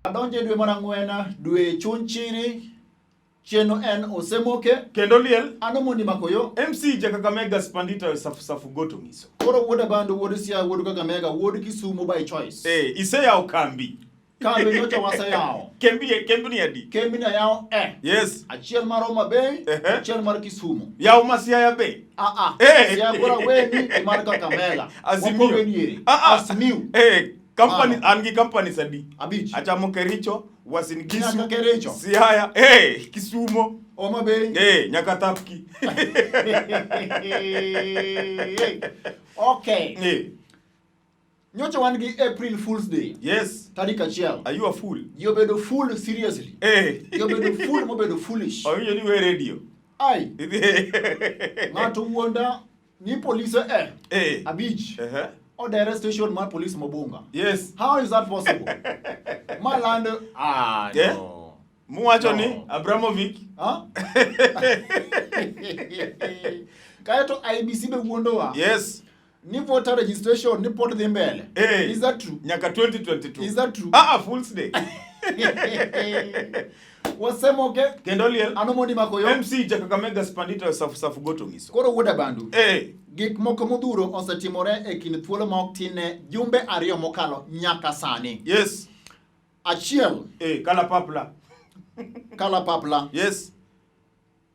Adonje dwe mar ang'wen, dwe chuny chiri, chieno en osemoke. Kendo liel. Ano mondi makoyo. MC ja Kakamega Spandita safu safu goto ngiso. Koro wuod Abandu, wuod Siaya, wuod Kakamega, wuod Kisumu by choice. Eh, iseyawo kambi. Kambi nyocha waseyawo. Kembi kembni adi? Kembi na yawo e. Yes. Achiel mar Homa Bay, achiel mar Kisumu. Yawo ma Siaya be. Ah ah. Eh. Siaya koro aweni gi mar Kakamega. Azimio. Wapoge diere. Ah ah. Azimio. Eh, company Mano. an gi companies adi? Abich. Achamo Kericho, Uasin Gisu. Nyaka Kericho. Siaya, eh, Kisumo. Homa Bay. Eh, nyaka Thapki. Okay. Eh, Nyocha wan gi April Fool's Day. yes. Tarik achiel. Are you a fool? Ji obedo fool seriously. Eh. Ji obedo fool mobedo foolish. Awinjo ni we radio. Ai, Idhi. ng'ato wuonda ni polise e Eh. abich Eh. odere station mar polis Mobunga. Yes. How is that possible? Malando ah Eh? no. Muwacho ni No. Abramovich Huh? Kaeto IBC be wuondowa Yes. ni voter registration ni pod dhi mbele. Eh. Is that true? Nyaka 2022. Is that true? Ah, ah, Fool's Day. Wasemoke Kendo liel. ano mondi makoyo. MC ja Kakamega Spandita safu safu goto ngiso. Koro wuod Abandu. Eh. Gik moko modhuro osetimore e kind thuolo ma ok tin ne jumbe ariyo mokalo nyaka sani. Yes. Achiel, Eh, kala papla. kalapapla, Yes.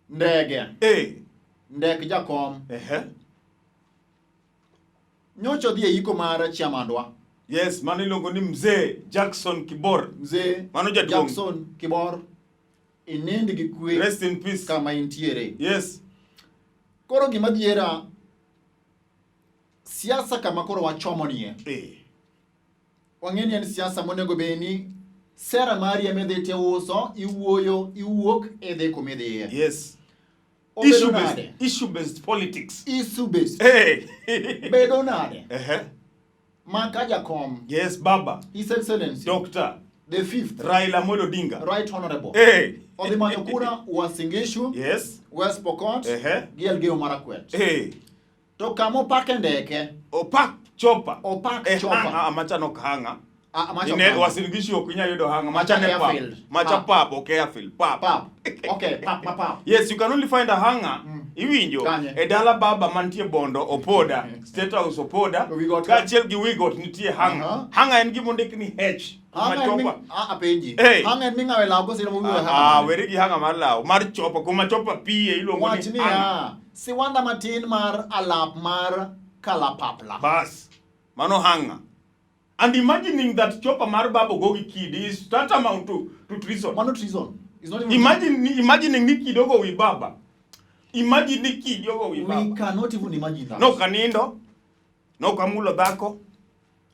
ndege, Eh. ndek jakom. Ehe. Nyocha odhi e yiko mar chiamandwa, Yes, mano iluongo ni Mzee Jackson Kibor. mzee Mano jaduong'. Jackson Kibor, inind gi kwe Rest in peace. kama intiere. Yes. Koro gima dhiera, siasa kama koro wachomo nie, Eh. wang'e ni en siasa monego bed ni sera mari ema idhi tiuso, iwuoyo, iwuok, idhi kumidhiye. Yes. Obedo Issue nade? based, issue based politics. Issue based. Hey. Bedo nade? Ehe. Ma ka jakom, Yes, Baba. His Excellency, Doctor the fifth, Raila Amolo Odinga. Right Honorable, Hey. odhi manyo kura Uasin Gishu, Yes. West Pokot, Ehe. gi Elgeyo Marakwet. Hey. To kama opake ndeke, Opak chopa. Opak Eh, chopa. hanga, macha nok hanga. Ah, macha Ine ok hanga. Uasin Gishu ok inyal yudo hanga. Macha Macha ne pap. airfield. Macha Pap. pap, ok airfield. Pap. Pap. Okay, pap, pap, pap. Yes, you can only find a hanger. Iwinjo. Kanye? E dala baba mantie Bondo Opoda, State House Opoda. Wigot. Kaachiel gi Wigot nitie hanger. Uh-huh. Hanger en gima ondik ni H. Hanga en mi, Machopa. ah, apenji. Hey. Hanga en ming'awe law koso iromo wuoyo Ah, weri gi hanger mar law, mar chopa, kuma chopa piye iluongo Wach ni ni hanger. ya, siwanda matin mar alap mar kalapapla. Bas. Mano hanger. And imagining that chopa mar baba ogo gi kidi is tantamount to treason. Mano treason. It's not even Imagine ni imagining ni kidi ogo wi baba. Imagine ni kidi ogo wi We baba. cannot even imagine that. No kanindo. No kamulo dhako.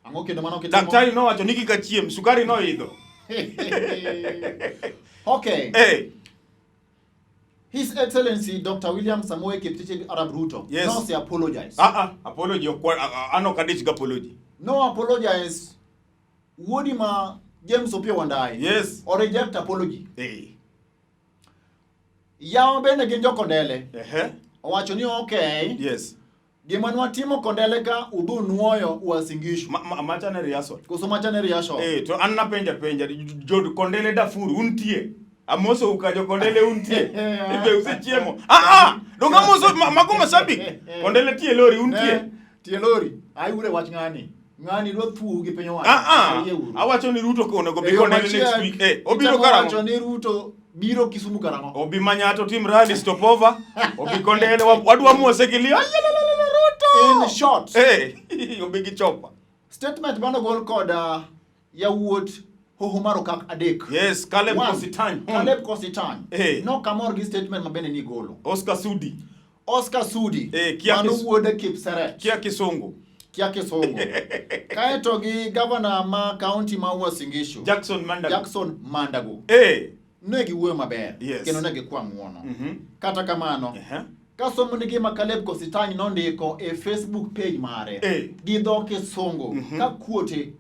Ang'o kendo mano kitimo? Daktari nowacho ni kik achiem, sukari noidho. Okay. Eh, His Excellency Dr. William Samoei Kipchirchir Arap Ruto Yes. no se apologize. ah ah, apology ok ah, ah, an ok adich gi apology. No apologize. Wuodi ma James Opiyo Wandayi. Yes. O reject apology. Eh. Yawa bende gin jokondele. Ehe. Owacho ni okay. Yes. Gima nwatimo kondele ka udhu nuoyo Uasin Gishu. Ma, ma, macha ne rehearsal. Koso macha ne rehearsal. Eh, to an napenja penja jod kondele Darfur untie. Amoso uka jo kondele untie. Ibe usechiemo. Ah ah, donge amoso ma, mago mashabik. Kondele tie lori untie. Ne, tie lori. Ai ure wach ng'ani. Ng'ani dwa thuowu gi piny owacho. Ah ah. Ayie uru. Awacho ni Ruto ko onego E bi yo kondele next machiek, week. Eh, obiro itemo karang'o? wacho ni Ruto biro Kisumu karang'o? Obi Manyatta otim rally stopover. Obi kondele wadwa mose gi liyo. Ayelelele Ruto. In short, Eh, obi gi chopa. statement manogol kod yawuot Hoho mar Okak adek. Yes, Caleb One, Kositany. Caleb Kositany. Eh. Nokamor gi statement ma bende nigolo. Oscar Sudi. Oscar Sudi. Eh, kia mano wuod Kipseret. Kia Kisungu. Kia Kisungu. Kaeto gi gavana ma kaunti ma Uasin Gishu. Jackson Mandago. Jackson Mandago. Eh. Ne giwuoyo maber. Yes. Kendo ne gikwa ng'uono. Kata kamano, Uh-huh. kasomo ni gima Caleb Kositany nondiko e Facebook page mare Eh. gi dho Kisungu ka quote.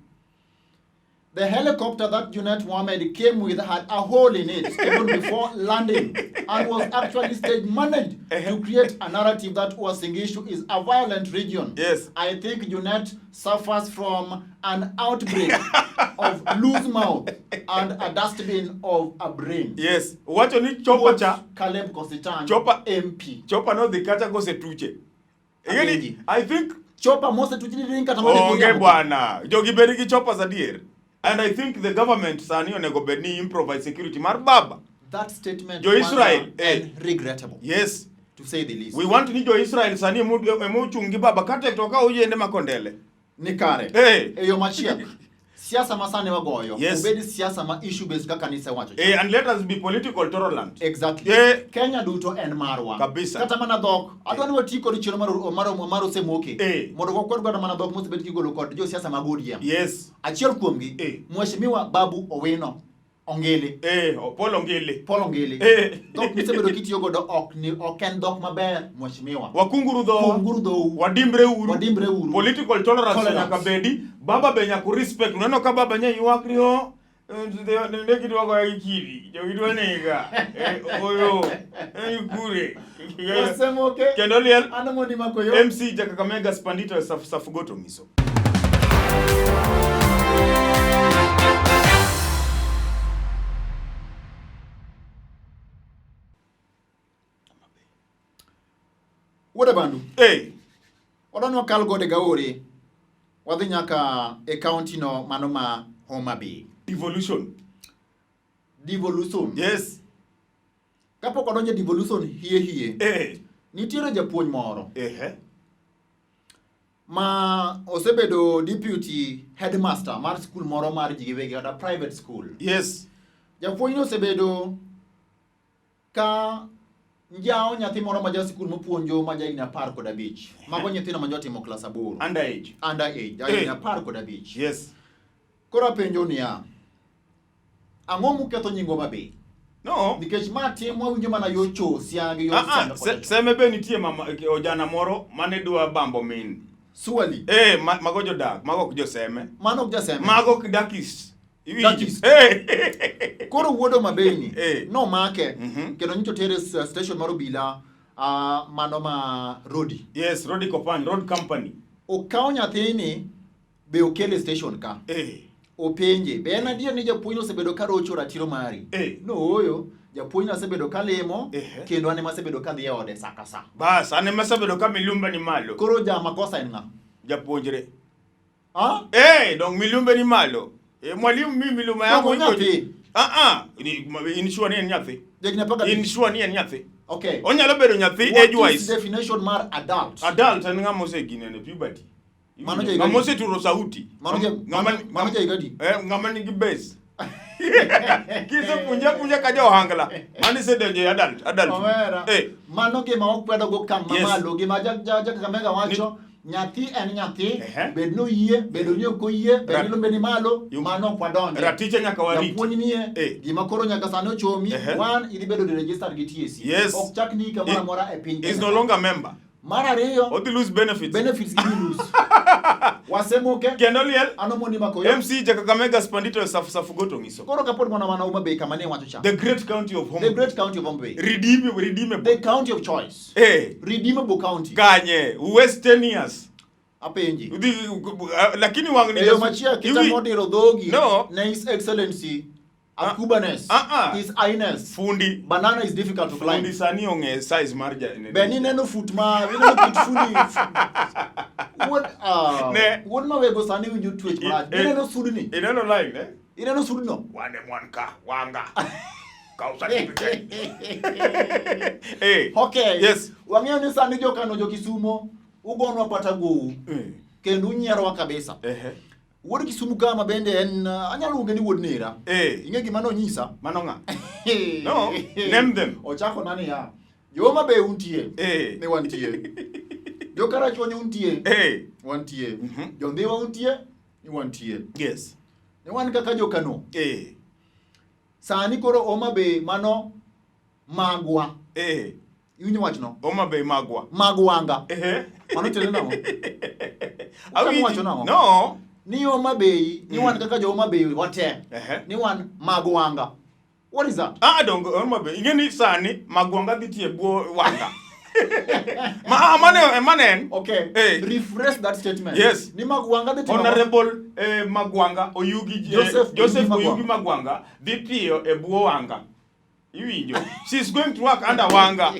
The helicopter that Junet Mohammed came with had a hole in it even before landing and was actually stage managed to create a narrative that Uasin Gishu is a violent region. Yes. I think Junet suffers from an outbreak of loose mouth and a dustbin of a brain. Yes. Wacho ni chopa cha Caleb Kositany, Chopa- MP. chopa nodhi kacha kosetuche. Ing'eni, Awinji. I think Chopa mosetuch ni ring kata mane onge koyamo. bwana. Jogi bed gi choppers adier. And I think the government sani onego bed ni improvise security mar baba. That statement Jo Israel, kwanza, eh. and regrettable Yes. to say the least. We want ni jo Israel sani emochung' gi baba kata to ka ojende makondele. Ni kare. Eh. E yo machielo, siasa ma sani wagoyo, Yes. obed siasa ma issue based kaka nisewacho chon. Eh, and let us be political tolerant. Exactly. Eh. Kenya duto en marwa. Kabisa. Kata mana dhok. Adwa ni wati kod chenro mar Osemoke. Eh. Mondo wakwed godo mana dhok mosebed kigolo kod josiasa mag ODM. Yes. Achiel kuomgi, Eh. Mheshimiwa Babu Owino Ongili. Eh, Paul Ongili. Paul Ongili. Eh. Dhok misebedo kitiyo godo ok ni ok en dhok maber, Mheshimiwa. Wakunguru dhowa. Kunguru dhou. Wadimbre uru. Wadimbre uru. Political tolerance Tolerance. nyaka bedi. Baba be nyaka respect. Uneno ka baba nye ywak ni o ne gidwa goya gi kidi. Jogi dwa nega. Eh, oyo. Eh, kure. Osemoke. Kendo liel An mondi makoyo. MC ja Kakamega Spandito Saf Safugoto Miso. Wuod Abandu. Hey. Wadwa ni wakal gode gaore. Wadhi nyaka e county no mano ma Homa Bay. Devolution. Devolution. Yes. Kapok wadonjo e devolution hie hie. Eh. Nitiere japuonj moro. Eh. Ma osebedo deputy headmaster mar skul moro mar ji giwegi kata private school. Yes. Japuonj no osebedo ka njawo nyathi moro ma ja skul mopuonjo ma jahigni 15. Mago nyithindo ma jotimo klas 8. Underage. Underage, jahigni Eh. 15. Yes. Koro apenjo niya, ang'o muketho nying Homa Bay? No. Nikech ma tim wawinjo mana yo cho siang gi yo Ah, ah, seme kod seme be nitie mama ojana moro mane dwa bambo min. Surely. Eh, mago jodak, mago ok joseme. Mano ok jaseme. Mago ok dakis. Iwinjo? Dakis. Eh. Koro wuod Homa Bay ni Eh. nomake Mhm. kendo nyocha otere station mar obila mano ma Rodi. Yes, Rodi Kopany, Road Company. Okaw nyathini be okele station ka. Eh. Openje, be en adier ni japuonj osebedo ka rocho ratiro mari? Eh. No ooyo, japuonj asebedo ka limo Ehe. kendo an ema asebedo ka dhi e ode sa ka sa. Bas, an ema asebedo ka milumbe ni malo. Koro ja makosa en ng'a? Japuonjre. Ah? Eh, dong milumbe ni malo. Eh, mwalimu mi miluma yangu Dongo iko. nyathi. Ah ah, in sure ni en nyathi. Jahigni apar In gabich. sure ni en nyathi. Okay. Onyalo bedo nyathi What age is wise. definition mar adult? Adult en ng'ama oseginene puberty. Mano ja higa Ng'ama adi? oseturo sauti. Mano ja higa adi? Eh, ng'ama nigi base. Kisepunja punja ka ja ohangla. Mano isedonjo e adult, adult. Omera. Eh, Mano gima wakwedo go okang' Yes. mamalo. Gima ja Kakamega wacho, nyathi en nyathi, Ehe. bed ni oyie, bed ni ok oyie, bed ni lumbe ni malo, mano ok wadonje. Ratiche nyaka warit. Japuonj nie, Eh. gima koro nyaka sani ochomi, Ehe. one, idhi bedo registered gi TSC. Yes. Ok chak ndiki kamoro amora e piny Is Kenya. no longer member. Mar ariyo, Odhi lose benefits. benefits gidhi lose. Wasemoke. Kendo liel. Ano mondi makoyo. MC ja Kakamega Spandito Safu Safu Goto ngiso. Koro kapod mana mana Homa Bay kama ne wacho cha. The great county of Homa. The great county of Homa Bay. Redeemable. The county of choice. Eh. Redeemable county. Kanye, waste 10 years. Apenji. Udhi, lakini wang' ni Eyo machielo kita modiro dhogi No. ne His Excellency Akubanes. His Highness. Fundi. Banana is difficult to climb. Fundi sani ong'e size mar ja. Be ni neno fut ma ineno kit fundi. Wuod Ne. wuod mawego sani winjo twech marach. Ineno sudni. Ineno line eh? Ineno sudno. Wane mwan ka wanga. Kaw certificate. Eh. Okay. Yes. Wang'eyo ni sani jokano jo Kisumo ugonwa pata gowu. Kendo unyierowa kabisa. Wuod Kisumu kama bende en anyalo luonge ni wuod nera. Ing'e gima nonyisa? Mano ng'a? No, name them. Ochako nani ya? Jo Homa Bay untie. Ne wantie. Jo Karachuonyo untie. Wantie. Jo Ndhiwa untie. Ni wantie. Yes. Ne wan kaka jo Kano. Sani koro Homa Bay mano magwa. Iwinjo wachno? Homa Bay magwa. Magwanga. Mano tiende nang'o? Awinji. Wacho nang'o? No. Ni Homa Bay, ni wan kaka jo Homa Bay wate. Ehe. Ni wan mag Wanga. What is that? Ah, dongo Homa Bay. Ing'e ni sani Magwanga dhi tiyo e bwo Wanga. Ma ah, mane mane en. Okay. Eh. Rephrase that statement. Yes. Ni mag Wanga dhi timo ang'o? Honorable Magwanga Oyugi Joseph Joseph Oyugi Oyugi Magwanga dhi tiyo e bwo Wanga. Iwinjo. She is going to work under Wanga.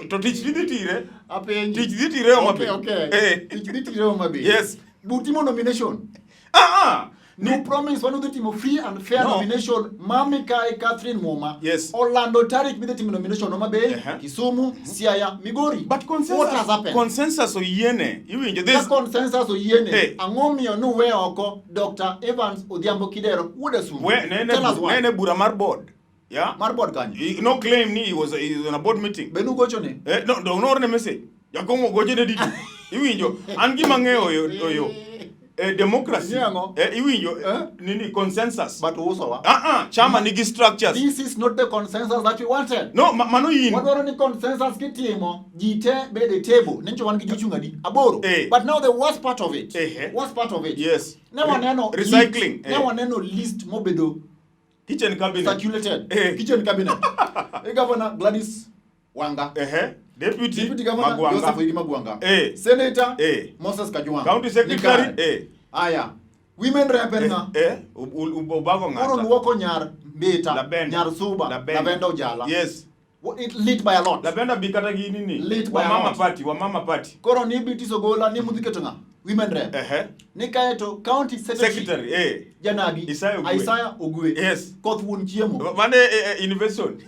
To tich dhi tire. Apenji. Tich dhi tire Homa Okay, Bay. okay. Eh. Tich dhi tire Homa Bay. Yes. Butimo nomination. Ah ah. No promise wan udhi timo free and fair No. nomination ma Mikai Catherine Muma Yes. olando tarik midhi timo nomination Homa Bay, Uh-huh. Kisumu, Siaya, Migori. But consensus, What has happened? consensus oyiene. Iwinjo. Ka There's consensus oyiene, Hey. ang'o miyo nuwe oko Dr. Evans Odhiambo Kidero wuod Asumbi? we, nene, Tell us why. nene bura mar board. Yeah. Mar board kanyo. No claim ni he was on a board meeting. Be nugochone? Eh, no, dong noorne message. Jakom ogochone didi. Iwinjo. An gima ang'eyo oyo, oyo. Democracy. Ing'eyo ang'o? Iwinjo. Eh? Nini consensus. But uusowa. Ah ah, chama nigi structures. This is not the consensus that we wanted. No, mano in. Wadwaro ni consensus kitimo, ji te bed e table. Nincho wan gi jochung' adi? Aboro. Eh. But now the worst part of it. Eh. Worst part of it. Yes. Ne waneno Recycling. List, ne waneno list mobedo Kitchen cabinet. circulated. Eh. Kitchen cabinet. E Governor Gladys Wanga. Eh. Deputy, Deputy Governor Magwanga. Joseph Oyugi Magwanga. Eh. Senator Eh. Moses Kajwang. County Secretary. Ni kare. Eh. Aya. Women rep en ng'a? Eh. Ubago Koro ng'ata. luoko nyar Mbita, Labenda. nyar Suba, Labenda. Lavenda Ojala. Yes. It lit by a lot. Labenda bi kata gi nini. Lit by a Wamama lot. party, wamama party. Koro ni Beatrice Ogola ni mudhi keto ng'a? Women rep. Eh. Ni kaeto county secretary, Secretary, eh. Janabi Isaiah Ogwe. Isaiah Ogwe. Yes. Koth wuon chiemo. Mane innovation.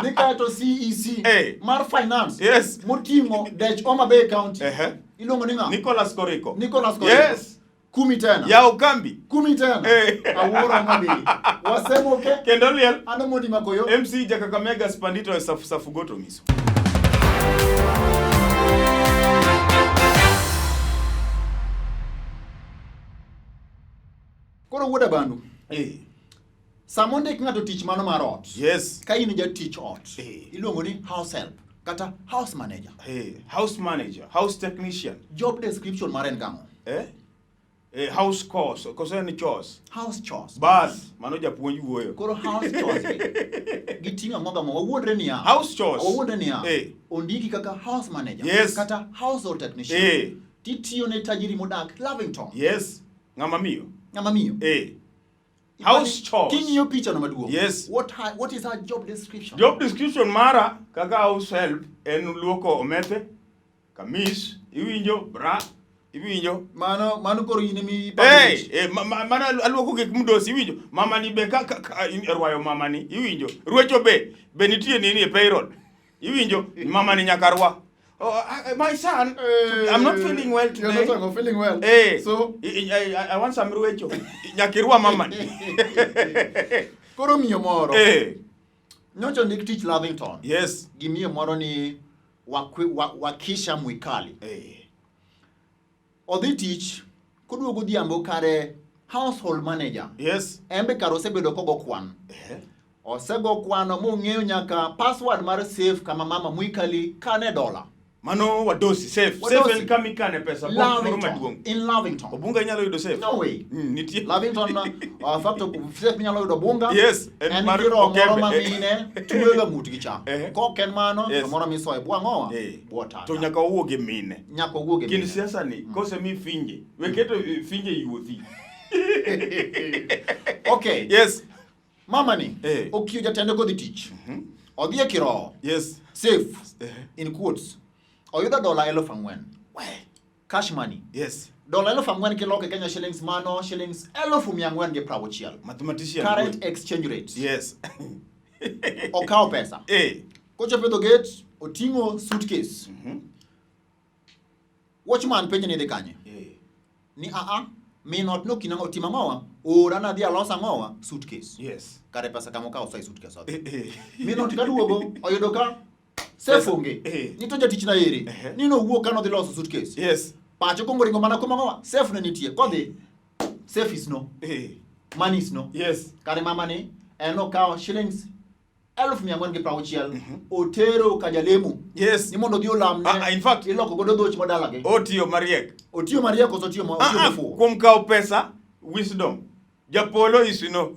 Ni kaeto CEC Eh. mar finance. Yes. Moting'o dech Homa Bay County. Eh. Iluongo ni ng'a? Nicholas Koriko. Nicholas Koriko. Yes. Kumi tena. Yaw kambi. Kumi tena. Eh. Awuoro Homa Bay. Wasemoke. Kendo liel. Ano mondi makoyo. MC Jakakamega Spandito e Safu Safu Goto Miso. Koro wuod Abandu. Eh. Sama ondik ng'ato tich mano mar ot. Yes. Ka in jatich ot. Eh. Iluongo ni house help kata house manager. Hey, house manager, house technician. Job description mare en gang'o? Eh? Eh, house course, koso en chores. House chores. Bas, mano japuonj wuoyo. Koro house chores gi. Giting'o ang'o gang'o? Wawuondre niya. House chores. Wawuondre niya. Eh. Ondiki kaka house manager. Yes. Kata household technician. Eh. Titiyo ne tajiri modak Lavington. Yes. Ng'ama miyo. Ng'ama miyo. Eh. House chores. King'iyo picha no maduong'. Yes. What is her job description? Job description mara kaka house help en luoko omethe, kamis, iwinjo, bra, iwinjo. Mano koro in emi Hey, eh, mano aluoko gik mdosi iwinjo. Mama ni be ka rwayo mama ni iwinjo. Rwecho be nitie nini e payroll. Iwinjo, mama ni nyaka rwa. Oh, my son, I'm not feeling well today. You're not feeling well. Eh, So I want some rwecho. Nyaka irwa mama ni. koro miyo moro. Eh, Nyocha ondik tich Lavington. yes. Gi miyo moro ni Wakisha Mwikali. Eh, Odhi tich koduogo odhiambo kare household manager. yes. En be kare osebedo kogo kwan. Eh, Osego kwano mong'eyo nyaka password mar safe kama mama Mwikali kane dola. Mano wadosi safe. Wadosi. Safe en kama ikane pesa box moro Lavington. maduong'. In Lavington. Obunga inyalo yudo safe. No way. Nitie. Lavington fact safe minyalo yudo Bunga. Yes, en En mar kiro moro Okembe. ma mine tweyo ga ng'utgi cha. Eh. Kok en mano Yes. to moro misoye bwo ang'owa? Eh. Bwo tata. To nyaka wawuog e mine. Nyaka owuog e Kind mine. siasa ni kosemi finje, we keto finje yuothi. Okay. Yes. Mama ni Eh. okiyo jatende kodhi tich. Odhi e kirowo. Yes. Safe. Eh. In quotes. Oyudo dola 4,000. Cash money. Yes. Dola 4,000 kiloko e Kenya shillings mano shillings 460,000. Mathematician. Current exchange rate. Yes. Okawo pesa. Eh. Kochopo e dho gate, oting'o suitcase. Watchman penje ni idhi kanye? Eh. Ni aa, min ot nokina otimo ang'owa? Ora nadhi alos ang'owa? Suitcase. Yes. Kare pesa kama okawo sai suitcase odhi. Eh, eh. Min ot kaduogo, oyudo ka safe Pesa. onge. Eh. Ni to jatich na ere. Ehe. Ni nowuok ka nodhi loso suitcase. Yes. Pache okuongo ringo mana kuma ang'owa? Safe ne nitie. Kodhi, safe is no. Eh. Money is no. Yes. Kare mama ni, en okawo shillings 460,000 otero ka jalemo. Yes. Ni mondo odhi olamne. Ah, ah, in fact- iloko godo dhoch madalagi. Otiyo mariek. Otiyo mariek koso otiyo otiyo Ah, ah, mofuwo? kuom kawo pesa, wisdom. Japolo isino.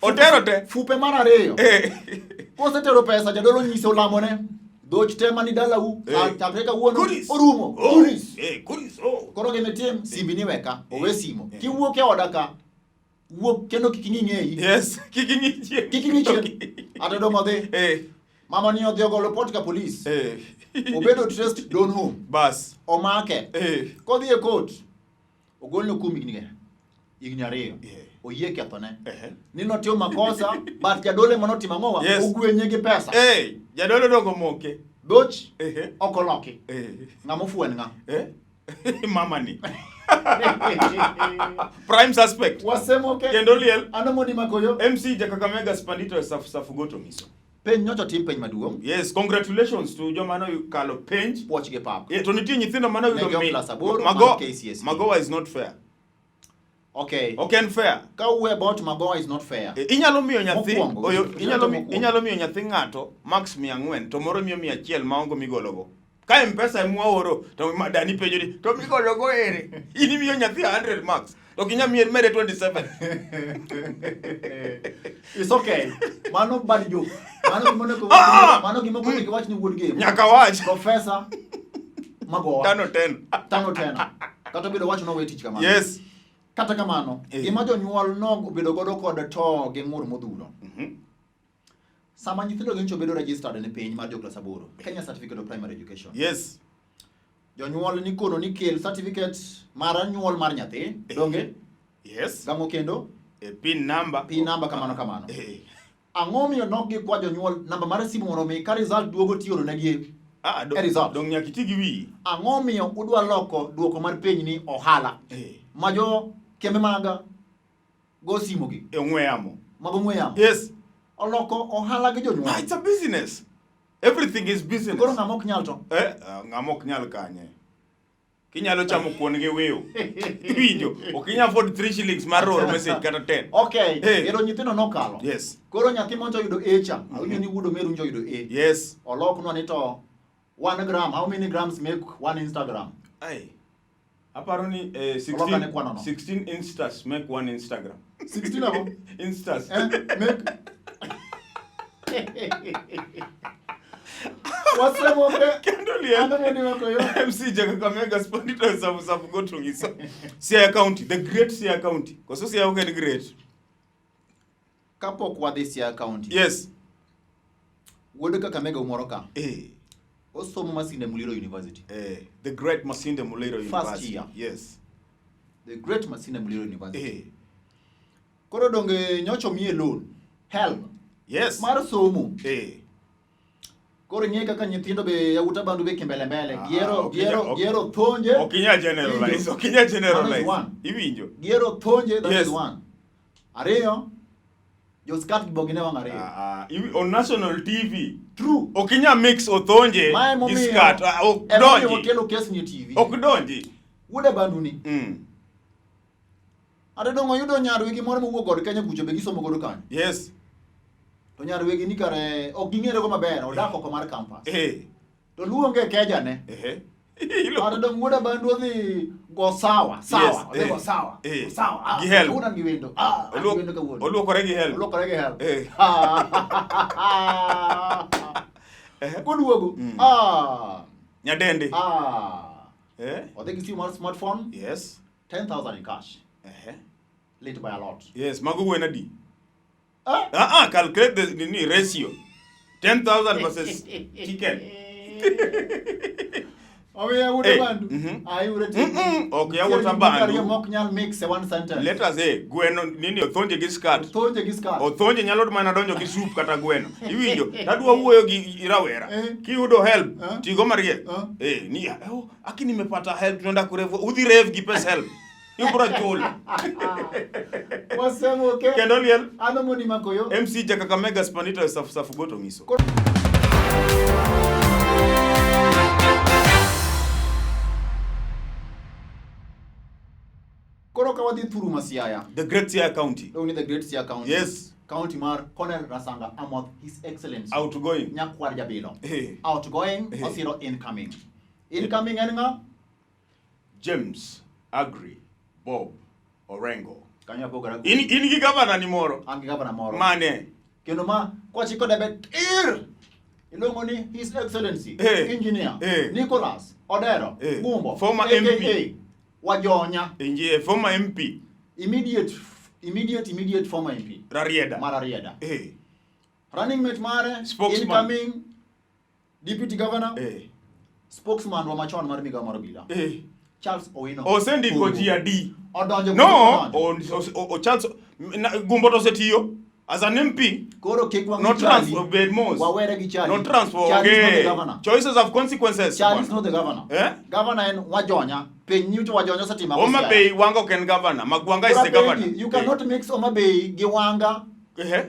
Otero te. Fupe mar ariyo. Eh. Kosetero pesa jadolo nyise olamone. Dhoch te mani dalau Eh. chakre kawuono Kuris. orumo. Oh. Kuris. Eh, kuris. Oh. Koro gima itim simbi ni weka, owe simo. Eh. Kiwuok e oda ka, wuok kendo kik ing'i ng'eyi. Yes, kik ing'i chien. Kik ing'i chien. Ate dong' odhi. Eh. Mama ni odhi ogo report ka police. Eh. Obedo traced down home. Bas. Omake. Eh. Kodhi e court, ogolne kuom higni 2. Yeah. Oyie kethone. Eh. Ni notimo makosa, but jadolo ema notimo ang'owa? Yes. Ogwenye gi pesa. Eh, jadolo dongo moke. Dhoch Eh. ok oloki. Eh. Ng'ama ofuwo en ng'a? Eh. Mama ni. Prime suspect. Wasemo ke. Kendo liel. Ano moni makoyo? MC Jakakamega Spandito e Safu Safu Goto Miso. Penj nyocha otim penj maduong'. Yes, congratulations to joma nokalo penj. Puoch gi pak. Eh, to nitie nyithindo mane Ne oyudo jo mi- klas aboro, Mago, mano KCSE. Magowa is not fair. Okay. Ok en fair. Ka wuoyo about Magowa is not fair. Eh, inyalo miyo nyathi Mokwongo, oyo, inyalo inyalo, mi, mokwongo. inyalo miyo nyathi ng'ato max 400 to moro miyo 100 maongo migologo. Ka M-Pesa ema waoro to dani penjo ni to migologo ere? In imiyo nyathi 100 max to ok inyal miye mede 27. It's okay. Mano bad joke. Mano gima onego Ah! mano gima onego wach ni wuod game. Nyaka wach. Professor Magowa. Tano ten. Tano tena. Kata obedo wacho nowe tich kamano. Yes. Kata kamano, Eh. gima jonyuol nobedo godo kod to gi ng'ur modhuro. Sama nyithindo gi nyocha obedo registered ne piny mar jo klas aboro, Kenya Certificate of Primary Education. Yes. Jonyuol nikono ni kel certificate mar nyuol mar nyathi, donge? Yes. Gang'o kendo? E pin number. PIN number kamano kamano. Eh. Ang'o miyo nok gikwa jonyuol namba mar simu mondo mi ka result duogo tioro negi Ah, e result? dong nyaka iti gi wiyi. Ang'o miyo udwa loko duoko mar penj ni ohala? Eh. Ma jo kembe mag go simo gi. E ong'we yamo. Mag ong'we yamo. Yes. Oloko ohala gi jonyuol. Ah, it's a business. Everything is business. Koro ng'ama ok nyal to? Eh, ng'ama ok nyal kanye. Kinyalo chamo kuon gi wiu. Iwinjo, ok inyal afford 3 shillings mar oro message kata 10. Okay, Hey. ero nyithindo nokalo. Yes. Koro nyathi monjo oyudo A cha, awinjo ni wuod Omeru njo oyudo A. Yes. Oloknwa ni to 1 gram, how many grams make 1 Instagram? Ai. Aparo ni Oloka ne kwano no. 16 instas make one Instagram. 16 abo? Instas. Make Wasemo ke Kendo liel. Ano mo ni wako yo? MC Jakakamega Spondito Safu Safu Goto Ngiso. Siaya County, the great Siaya County. Koso Siaya ok en great. Kapok wadhi Siaya County. Yes. Wuod Kakamega umoro ka. Eh. Osomo Masinde Muliro University. Eh, the great Masinde Muliro First University. year. Yes. The great Masinde Muliro University. Eh. Koro donge nyocho miye loan. Help. Yes. Mar somo. Eh. Koro ing'e kaka nyithindo be yawuot abandu be kimbele mbele. Ah, Giero ok giero inya- ok- giero thonje. Ok inyal generalize, ok inyal generalize. Mano is one. Iwinjo. Giero thonje that Yes. is one. Ariyo, jo skat gi bogine wang' ariyo. Ah, ah, on national TV. True. Ok inyal mix othonje Mae gi momiyo skat. Ah, ok emomiyo donji. wakelo kes ni e TV. Ok donji. Wuod abandu ni. Ate dongo yudo nyar wegi moro mowuok kod Kenya kucho be gisomo godo kanyo. Yes. To nyar wegi ni kare ok ging'ere go maber, odak oko mar campus. Eh. To luonge e keja ne. Eh. Ate dong wuod abandu odhi go sawa, sawa, Yes, odhi eh, go sawa. eh. Sawa. Ah, Gi help. Kawuono an gi wendo. Ah, an gi wendo kawuono. Oluokore gi help. Oluokore gi help. Eh. Koduogo. Ah. Nyadende. Ah. Eh. Odhi gi simu mar smartphone. Yes. 10,000 in cash. Eh. Late by a lot. Yes, mago gwen adi? Ah. Ah, ah, calculate the nini ratio. 10,000 versus chicken. Omiyo yawuot Eh, abandu. mhm. Ayure Ok, yawuot abandu. Ariyo mok nyal mix e one sentence. Let us say gweno nini othonje gi skirt. Othonje gi skirt. Othonje nyalo mana donjo gi soup kata gweno. Iwinjo? Tadwa wuoyo gi rawera. Eh. Kiyudo help, Eh. tigo mariek. Eh. Eh, ni oh, aki nimepata help tunaenda kurevu. Udhi rev gi pes help. Ibro chulo. Wasemo ke. Kendo liel. Ano moni makoyo. MC Jakakamega Spanito Safu Safu Goto Ngiso. Koro ka wadhi thuru ma Siaya. The Great Siaya County. Dong ni the Great Siaya County. Yes. County mar Colonel Rasanga Amoth, His Excellency. Outgoing. Nyakwar Jabilo. Eh. Outgoing, Eh. osiro incoming. Incoming en ng'a? James Agri Bob Orengo. Kanyo apogora. In gi gavana ni moro. An gi gavana moro. Mane? Kendo ma kwachiko debe tir. Iluongo ni His Excellency Eh. Engineer Eh. Nicholas Odero Eh. Gumbo Former aka MP. Wajonya. Inji former MP Immediate former MP. Rarieda. Mar Rarieda. Eh. Running mate mare Spokesman. incoming deputy governor Eh. spokesman wa machon mar migawo mar obila Eh. Charles Owino Osendiko Gumbo. ji adi? Odonjo No, odonjo. o Charles Gumbo to osetiyo as an MP. Koro kik wang'i No Charlie. transfer bed mos. Wawere gi Charlie. No transfer. Charlie is not the Okay. governor. Choices have consequences. Charlie is bwana. not the governor. Eh? Governor en Wajonya. Piny nyu to Wajonya osetimo ang'o Homa Siaya? Bay Wanga ok en governor. Magwanga is Koro the apenji, governor. You cannot mix Homa Bay gi Wanga Eh.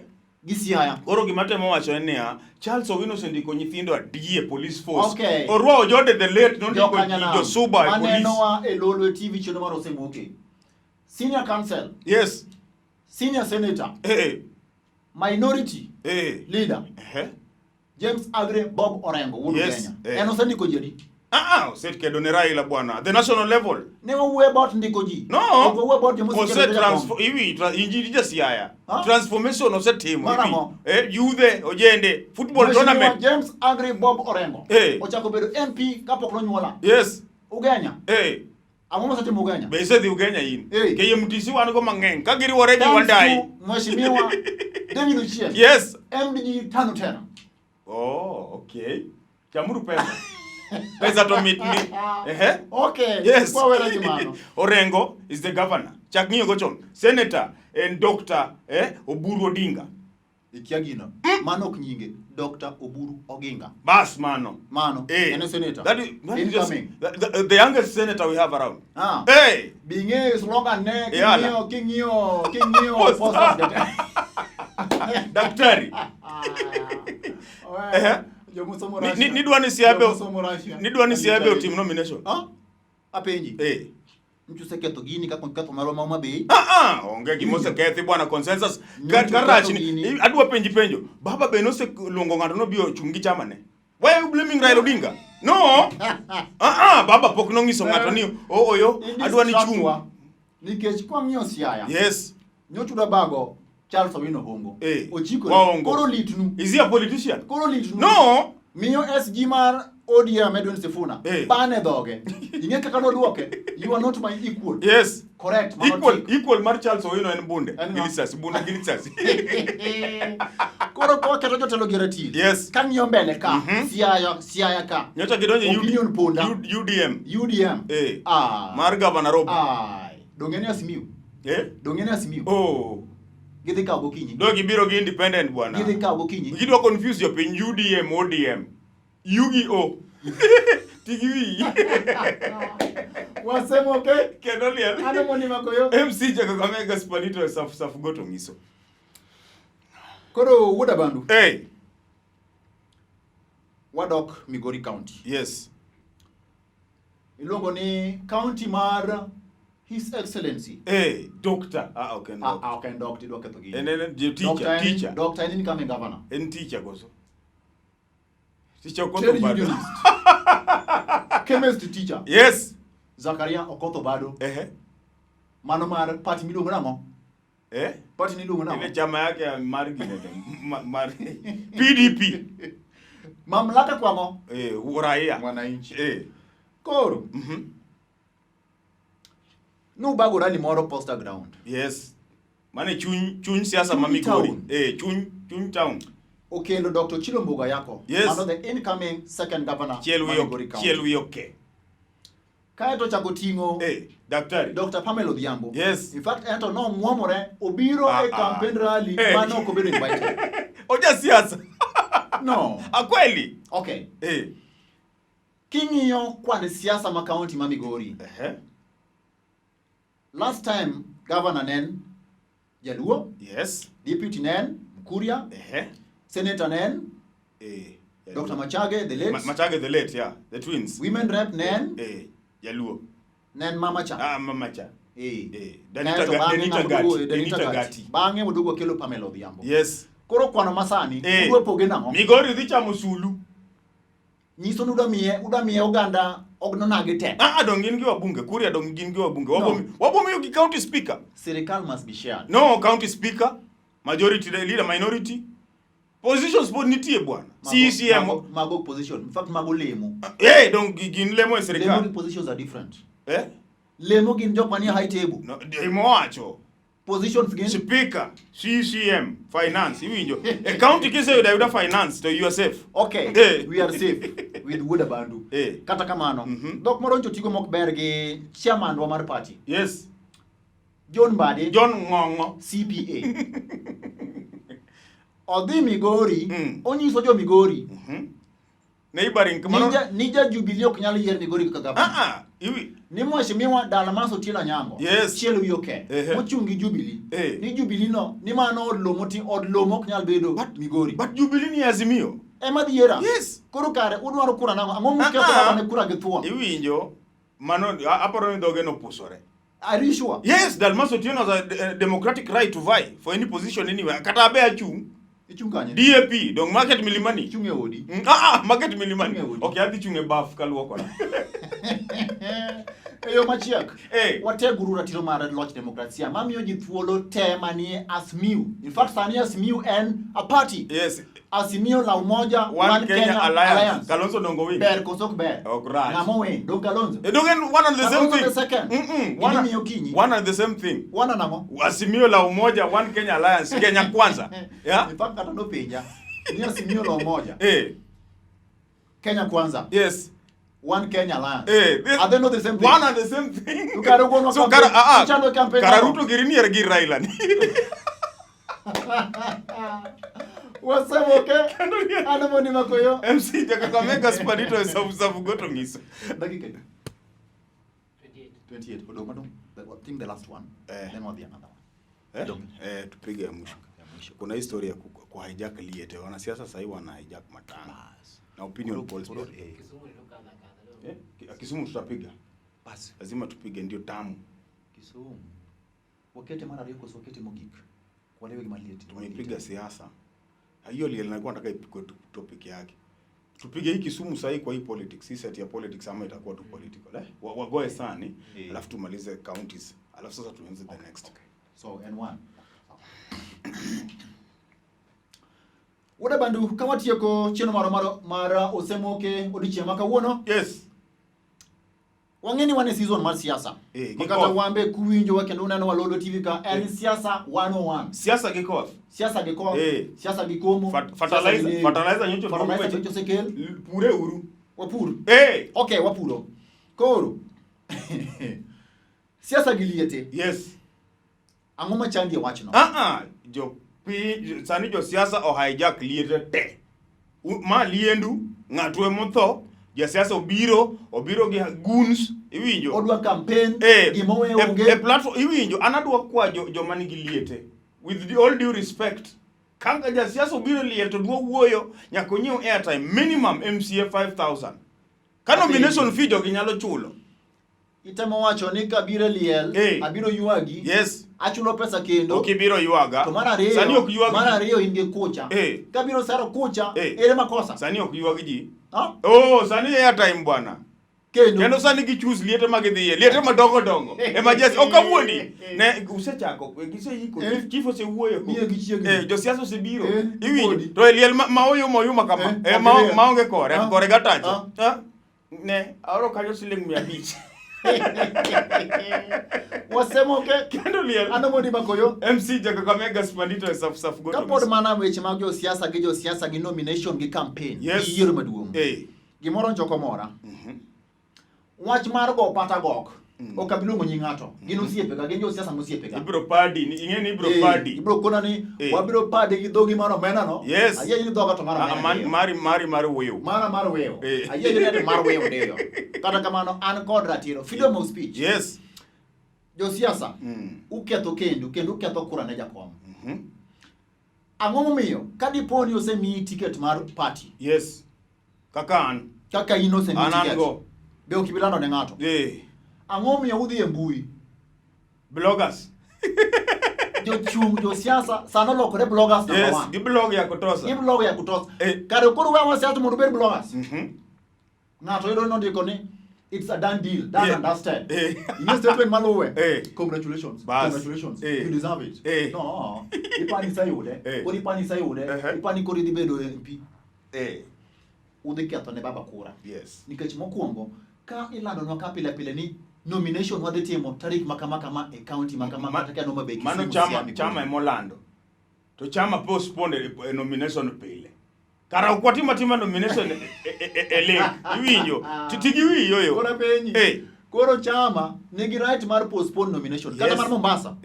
gi Siaya. Koro gima temo wacho en niya, Charles Owino osendiko nyithindo adi e police force. Okay. Orwa Ojode the late nondiko Jokanyanam, Josuba e police. Manenowa e Lolwe TV chenro mar Osemoke. Senior counsel, Yes. senior senator, Eh. minority Eh. leader, Eh. James Agre Bob Orengo wuod Yes, Kenya. eh. En osendiko ji adi? Ah ah, osekedo ne Raila bwana. The national level. Ne wawuoyo about ndiko ji. No. Ok wawuoyo about joma Ose osekedo transfer iwi injili ja Siaya. Huh? Transformation osetimo. Mar iwi. ang'o? Eh, yudhe, ojende, football Mheshimiwa tournament. James Agri Bob Orengo. Eh. Ochako bedo MP kapok nonyuola. Yes. Ugenya. Eh. Ang'o mosetimo Ugenya? Be isedhi Ugenya in? Eh. KMTC wan go mang'eny. Ka giriwore gi Thanks Wandai. to Mheshimiwa David Ochieng. Yes. MDG tano tena. Oh, okay. Chamuru pesa. Pesa to mit ni. Ehe. Okay. Yes. Wawere gi mano. Orengo is the governor. Chak ng'iyo go chon. Senator and Doctor Oburu Odinga. Ikia gino. Mano ok nyinge. Dr. Oburu Oginga. Bas mano. Mano. Eh. En e senator. That is just, Incoming. the youngest senator we have around. Ah. Hey! Bing'eyo slogan ne Yala. king'iyo king'iyo Posta. posters Daktari. Eh. Jomosomo Ni- Russia. Nidwa ni Siabe Jomosomo Russia. nidwa ni Siabe otim nomination. Ah? Apenji. Eh. Nchuseketho gini kaka ketho marwa ma Homa Bay. Ah ah, onge gima osekethi bwana consensus. Nyocha Ka rach oketho ni gini. adwa penji penjo. Baba be noseluongo ng'ato nobi ochung' gi chama ne. Why are you blaming Raila Odinga? No. Ah ah, baba pok nong'iso ng'ato ni o oyo In this adwa ni chung'. structure, Nikech kwang'iyo Siaya. Yes. Nyocha udwa bago Charles Owino Hongo. Eh. Ochiko. Waongo. Koro litnu. Is he a politician? Koro litnu. No. Miyo SG mar ODM Edwin Sifuna. Eh. Bane dhoge. Ing'e kaka nodwoke. You are not my equal. Yes. Correct. Mano Equal chik. equal mar Charles Owino en bunde. En ng'a? Gi lisasi, bunde gi lisasi. Koro kwaketo jotelo gi ratil. Yes. Kang'iyo mbele ka. Siaya, Siaya ka. Nyocha gidonjo e Opinion ponda. UDM. UDM. Eh. Ah. Mar Governor Rob. Ai. Dong'e ni Asimiyu. Eh? Dong'e ni Asimiyu. Oh. Gidhi kawo gokinyi. Do gibiro gi independent bwana. Gidhi kawo gokinyi. Gidwa confuse jopiny UDM ODM. U gi O. Tigi wiyi. Wasemo ke. Kendo liel. Ano moni makoyo. MC Jago Kamega Spanito saf saf goto ngiso. Koro wuod Abandu. Hey. Wadok Migori County. Yes. Iluongo ni county mar His Excellency. Hey, doctor. Ah, okay. Ah, No. ah, ok en doctor, idwa ketho gini. En en teacher, Doctor en- teacher. Doctor en incoming governor. En teacher koso. Teacher Okoth Trade Obado. unionist. Chemist teacher. Yes. Zakaria Okoth Obado. Ehe. Mano mar party miluongo nang'o? Eh? Party niluongo Ile nang'o? chama yake ya mar gine to, mar PDP. Mamlaka kwang'o? Eh, raia. Mwananchi. Eh. Koro, Mhm. nubago rally moro Posta Ground. Yes. Mane chuny chuny siasa ma Chuny Migori. town. Eh, chuny chuny town. Okelo Dr. Chilo Mbuga yako. Yes. Mano the incoming second governor Chiel ma wiyo Migori County. chiel wiyo ke. Kaeto chako ting'o Eh, daktari. Dr. Pamela Odhiambo. Yes. In fact, ento nomwomore obiro Ah, e ah. campaign rally Eh. mane ok obedo invited. Oja siasa. No. Akweli. Okay. Eh. King'iyo kwan siasa ma county ma Migori. Ehe. Last time governor nen Jaluo, Yes. deputy nen Mkuria, Ehe. senator nen Eh. Dr. Machage the late, Machage the late, yeah. The twins. women rep nen Eh, Jaluo. nen Mama Cha. Ah, Mama Cha. Eh. Eh, Danita Kaeto bang'e Danita ng'ama Gati, duogo- Danita Danita Gati. Gati. Bang'e waduogo wakelo Pamela Odhiambo. Yes. Koro kwano masani Eh. udwa poge nang'o? Migori dhi chamo sulu. Nyiso ni udwa miye oganda ognonagi te. Ah, ah, dong gin gi wabunge. Kuria dong gin gi wabunge. No. Wabo miyo gi county speaker. Sirikal must be shared. No, county speaker, majority leader, minority. Positions pod nitie bwana. CCM. Mago position. In fact mago lemo. Eh, dong gin lemo e Lemo sirikal. gi positions are different. Eh? Lemo gin jok manie high table. No, imowacho. Positions gin Speaker, CCM, finance, iwinjo. E county kiseyudo ayuda finance to you are safe. Okay, Eh. we are safe with Wuod Abandu. Eh. Kata kamano, Mhm. dhok moro nyocha otigo mok ber gi chairman wa mar party, Yes. John Mbadi, John Ng'ong'o. CPA. Odhi Migori, Mm. onyiso jo Migori Neighboring mano. ni ja Jubilee ok nyal yier Migori kaka gavana. Ah ah, iwi Ni mheshimiwa Dalmas Otieno Anyango, Yes. chiel wi oke, Ehe. mochung' gi Jubilee. Eh. Ni Jubilee no, ni mano od lowo moti od lowo mok nyal bedo Migori. But Jubilee ni Azimio. Ema dhi yiera. Yes. Koro kare udwaro kura nang'o? Ang'o muketho Ah, ah. baba ne kura gi thuon? Iwinjo mano aparo ni dhoge nopusore. Are you sure? Yes, Dalmas Otieno has a democratic right to vie for any position anywhere. Kata abe achung'. Ichung' kanye? DAP, dong market Milimani. Ichung' e odi. Ah, ah, market Milimani. Chung' e odi. Okay, adhi chung' e baf kaluokora. E yo machiek, Eh. wateguru ratiro mar loch demokrasia mamiyo ji thuolo te manie Azimio. In fact, sani Azimio en a party. Yes. Azimio la Umoja One, Kenya, Alliance. Kalonzo dongo win. Ber koso ok ber? Ok rach. Ng'ama owin? Dong Kalonzo. Eh, dong en one and the same Kalonzo thing. the second. One, Gimiyo kinyi. one and the same thing. Wana nang'o? Azimio la Umoja, One Kenya Alliance, Kenya Kwanza. Yeah? In fact, kata nopenja. Ni Azimio la Umoja. Eh, Kenya Kwanza. yes. One Kenya Alliance. Eh, Are they not the same thing? One and the same thing. To kare wuonwa So campaign- kara, ah, ah, ichano campaign kara nang'o? Ruto giri nier gi Raila ni. Wasemoke. Kendo ni- An Moni Makoyo. MC Jakakamega Spanito e Safu Safu Goto Ngiso. Dakika adi? 28. Odong' madong'. I think the last one. Eh. Then wadhi another one. Eh? Dong. Eh, tupige ya mwisho. Ya mwisho. Kuna historia ya ku hijack liete. Wanasiasa sasa hivi wana hijack matanga. Bas. Na opinion Koro- polls. koro- pia. eh, Eh, Kisumu tutapiga. Bas. Lazima tupige ndio tamu. Kisumu. Wakete mar ariyo koso wakete mogik? Walewe gima liet. Tumeipiga siasa. Hiyo liel nilikuwa nataka ipigwe tu topic yake. Tupige hii Kisumu sahi kwa hii politics, hii set ya politics ama itakuwa tu political eh? Wagoe sani, Eh. alafu tumalize counties. Alafu sasa tuanze the next. Okay. So N1. Wuoda Bandu, ka watieko chenro mar Osemoke odiochieng' ma kawuono, Yes. wang'e ni wan e season mar siasa. Eh, Ma gi kata koth. wan be kuwinjowa kendo uneno Walolo TV ka en Eh. siasa 101. Siasa gi koth. Siasa gi koth, Eh. siasa gi komo, Fertilizer, siasa gi lewni. fertilizer nyocha Fertilizer oduok nyocha osekel. Pure uru. Wapur. Eh. Okay, wapuro. Koro siasa gi liete. Yes. Ang'o machandi e wachno? Ah ah, jo pi sani jo siasa o hijack liete te. Ma liendu, ng'ato emotho, jasiasa obiro, obiro gi goons, iwinjo. Odwa campaign, Eh, gima owe onge. e platform iwinjo, an adwa kwa joma nigi liete. With all due respect, kaka jasiasa obiro liel to dwa wuoyo, nyaka onyiew airtime minimum MCA 5000. Ka nomination fee jogi nyalo chulo. Itemo wacho ni kabiro e liel, Eh. abiro ywagi. Yes. Achulo pesa kendo. Ok ibiro ywaga. To mar ariyo, Sani ok ywag mar ji. ariyo in gi kucha. Eh. Kabiro saro kucha, Eh. ere makosa? Sani ok ywag ji. Ha? Oh, sani airtime bwana. Kendo. Kendo sani gi choose liete ma gidhiye, liete madongo dongo. Ema jes ok awuondi. Ne usechako, giseiko, Eh. chief osewuoyo. Miyo gi chiegni. Josiasa osebiro. Eh, Iwinjo. wuodi. To e liel ma oyuma oyuma kama. Eh, ok liel. Maonge kore, Ah. kore gatacho. Ah. Ah. Ne, aoro kanyo siling 500. Wasemoke. Kendo liel. An Omondi Makoyo. MC Jakakamega Spandito e Saf Saf Goto. Kapod mana weche mag josiasa gi josiasa gi nomination gi campaign Yes. gi yiero maduong'. Eh. Gimoro nchoko mora. Wach mar go pata gok. Ok abi luongo nying ng'ato. Gin osiepega, gin josiasa mosiepega. Ibro padi, ing'e ni ibro Eh, padi. Ibro kona ni Eh. wabiro padi gi dhogi mar omena no. Yes. Ayie ni dhoga to mar Ah, omena. diyo. mari mari mar wuoyo. Mara mar weyo. Eh. Ayie ni ati mar weyo diyo. Kata kamano an kod ratiro. Freedom of speech. Yes. Josiasa uketho kendu kendo uketho kura ne jakom. Ang'o momiyo ka dipo ni osemiyi ticket mar party Yes. Kaka an. kaka in osemiyi An an ticket go. be ok ibi lando ne ng'ato. Eh. Ang'o momiyo udhi e mbui Bloggers. Jochung' josiasa sano olokore bloggers number Yes, one. gi blog ya kutosa. Gi blog ya kutosa. Eh. Kare koro wewa siasa mondo ubed bloggers. Ng'ato yudo nondiko ni it's a done deal, done and dusted. Ing'e statement maluwe. Congratulations. Bas. Congratulations. You deserve it. No. Ipani iseyude. Koro ipani iseyude. Ipani koro idhi bedo MP. Udhi ketho ne baba kura. Nikech mokwongo ka ilandonwa ka pile pile ni nomination wadhi timo tarik ma kama kama e county ma kama kata ka Homa Bay, Mano Kisumu, chama Siaya, chama Migori. emolando. To chama postpone e nomination pile. Kara ok watim atima nomination e link. Iwinjo. Ti gi wiyi yoyo. Koro apenji. Koro chama nigi right mar postpone nomination. Kata mar Mombasa.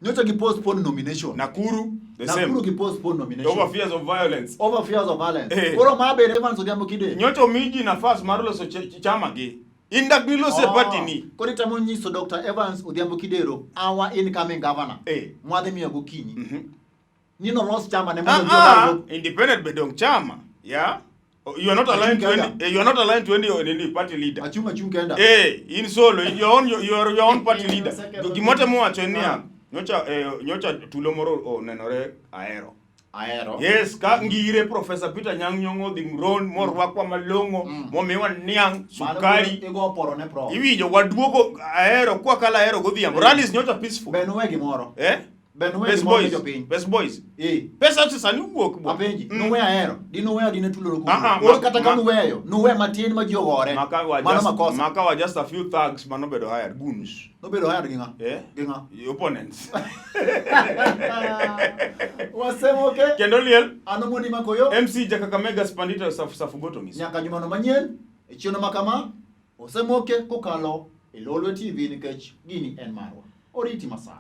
Nyocha gi postpone nomination. Nakuru the same. Nakuru gi postpone nomination. Over fears of violence. Over fears of violence. Koro ma bende Evans Odhiambo Kide. Nyocha omi ji nafas mar loso chama gi. In dak niloso e party ni. Koro itemo nyiso Dr. Evans Odhiambo Kidero, our incoming governor. Mwadhi miyo gokinyi. Ni nolos chama ne mondo ji Independent be dong chama. Yeah. Oh, you are not aligned to any, you are not aligned to any party leader. Achung achung kenda. In solo, you are your own party leader. Gimote mowacho en niya, nyocha tulo moro onenore Ahero. Ahero. Yes, ka ngire Professor Peter Nyang' Nyong'o dhi Mron morwakwa malong'o, momiwa niang', sukari. Igo poro ne prof. Iwinjo waduogo Ahero kwa kala Ahero godhiambo. Rallies nyocha peaceful. Be nuwe gimoro. Eh? Be nuwe Best gimoro boys. jopiny. Best boys. Pesa to sani wuok bwana. Apenji, nuwe Ahero, di nuweyo dine tulo Ah, ah, koro kata ka nuweyo, nuwe matin ma ji ogore. Maka wa Mano just, makosa. maka wa just a few thugs manobedo hired goons. Nobedo hired gi ng'a? Gi ng'a? Opponents. Wasemo ke. Kendo liel. Ano mondi makoyo. MC Jakakamega Spandita Safugoto ng'iso. Nyaka jumano manyien, e chieno makama, osemoke kokalo e Lolwe TV nikech gini en marwa. Oriti masani.